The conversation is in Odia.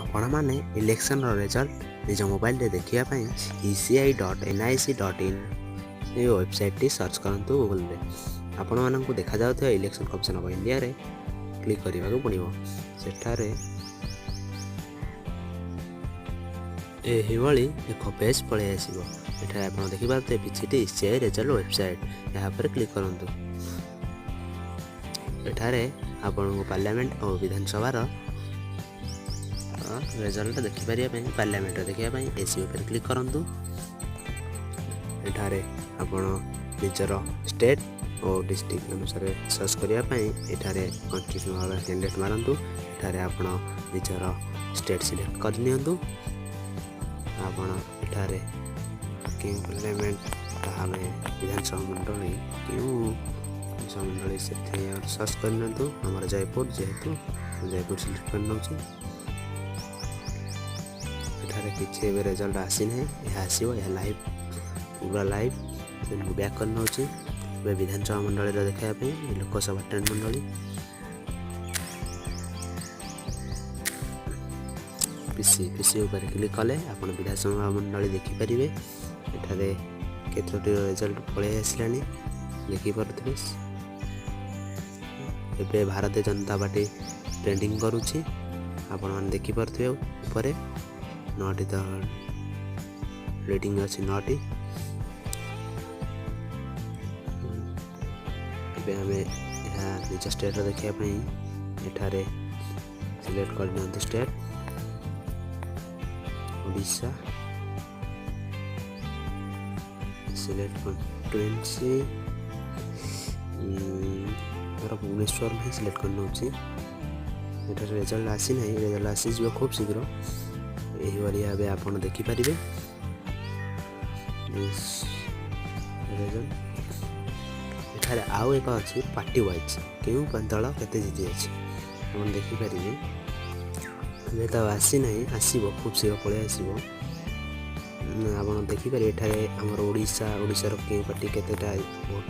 ଆପଣମାନେ ଇଲେକ୍ସନ୍ର ରେଜଲ୍ଟ ନିଜ ମୋବାଇଲରେ ଦେଖିବା ପାଇଁ eci.nic.in ଏ ୱେବସାଇଟ୍ଟି ସର୍ଚ୍ଚ କରନ୍ତୁ ଗୁଗଲରେ। ଆପଣମାନଙ୍କୁ ଦେଖାଯାଉଥିବା ଇଲେକ୍ସନ୍ କମିଶନ୍ ଅଫ୍ ଇଣ୍ଡିଆରେ କ୍ଲିକ୍ କରିବାକୁ ପଡ଼ିବ। ସେଠାରେ ଏହିଭଳି ଏକ ପେଜ୍ ପଳାଇ ଆସିବ। ଏଠାରେ ଆପଣ ଦେଖିପାରୁଥିବେ visit ECI result website. ଏହା ଉପରେ କ୍ଲିକ୍ କରନ୍ତୁ। ଏଠାରେ ଆପଣଙ୍କୁ ପାର୍ଲାମେଣ୍ଟ ଓ ବିଧାନସଭାର ରେଜଲ୍ଟ ଦେଖିପାରିବା ପାଇଁ, ପାର୍ଲାମେଣ୍ଟର ଦେଖିବା ପାଇଁ ଏସି ଉପରେ କ୍ଲିକ୍ କରନ୍ତୁ। ଏଠାରେ ଆପଣ ନିଜର ଷ୍ଟେଟ୍ ଓ ଡିଷ୍ଟ୍ରିକ୍ଟ ଅନୁସାରେ ସର୍ଚ୍ଚ କରିବା ପାଇଁ ଏଠାରେ କଣ୍ଟିନ୍ୟୁ ଭାବେ କ୍ୟାଣ୍ଡିଡେଟ୍ ମାରନ୍ତୁ। ଏଠାରେ ଆପଣ ନିଜର ଷ୍ଟେଟ୍ ସିଲେକ୍ଟ କରିନିଅନ୍ତୁ। ଆପଣ ଏଠାରେ କେଉଁ ପାର୍ଲାମେଣ୍ଟ, ତାହା ଆମେ ବିଧାନସଭା ମଣ୍ଡଳୀ, କେଉଁ ବିଧାନସଭା ମଣ୍ଡଳୀ ସେଥି ସର୍ଚ୍ଚ କରିନିଅନ୍ତୁ। ଆମର ଜୟପୁର ଯେହେତୁ, ଜୟପୁର ସିଲେକ୍ଟ କରିନେଉଛି। ଏଠାରେ କିଛି ଏବେ ରେଜଲ୍ଟ ଆସିନାହିଁ, ଏହା ଆସିବ। ଏହା ଲାଇଭ୍, ପୁରା ଲାଇଭ୍। ମୁଁ ବ୍ୟାକ୍ କରିନେଉଛି। ଏବେ ବିଧାନସଭା ମଣ୍ଡଳୀର ଦେଖାଇବା ପାଇଁ ଲୋକସଭା ଟ୍ରେନ୍ ମଣ୍ଡଳୀ ପିସି, ପିସି ଉପରେ କ୍ଲିକ୍ କଲେ ଆପଣ ବିଧାନସଭା ମଣ୍ଡଳୀ ଦେଖିପାରିବେ। ଏଠାରେ କେତୋଟି ରେଜଲ୍ଟ ପଳେଇ ଆସିଲାଣି, ଦେଖିପାରୁଥିବେ। ଏବେ ଭାରତୀୟ ଜନତା ପାର୍ଟି ଟ୍ରେଣ୍ଡିଂ କରୁଛି, ଆପଣମାନେ ଦେଖିପାରୁଥିବେ। ଉପରେ 9ଟି ତ ଲିଡ଼ିଂ ଅଛି, 9ଟି। ଏବେ ଆମେ ଏହା ନିଜ ଷ୍ଟେଟ୍ର ଦେଖିବା ପାଇଁ ଏଠାରେ ସିଲେକ୍ଟ କରିନିଅନ୍ତୁ ଷ୍ଟେଟ୍ ଓଡ଼ିଶା, ସିଲେକ୍ଟ କନଷ୍ଟିଟ୍ୟୁଏନ୍ସି ଧର ଭୁବନେଶ୍ୱର ହିଁ ସିଲେକ୍ଟ କରିନେଉଛି। ଏଠାରେ ରେଜଲ୍ଟ ଆସିନାହିଁ, ରେଜଲ୍ଟ ଆସିଯିବ ଖୁବ୍ ଶୀଘ୍ର। ଏହିଭଳି ଭାବେ ଆପଣ ଦେଖିପାରିବେ ରେଜଲ୍ଟ। ଏଠାରେ ଆଉ ଏକ ଅଛି ପାର୍ଟି ୱାଇଜ୍, କେଉଁ ଦଳ କେତେ ଜିତିଅଛି ଆପଣ ଦେଖିପାରିବେ। ଏବେ ତ ଆସିନାହିଁ, ଆସିବ, ଖୁବ୍ ଶୀଘ୍ର ପଳେଇ ଆସିବ। ଆପଣ ଦେଖିପାରିବେ ଏଠାରେ ଆମର ଓଡ଼ିଶା, ଓଡ଼ିଶାର କେଉଁ ପାର୍ଟି କେତେଟା ଭୋଟ୍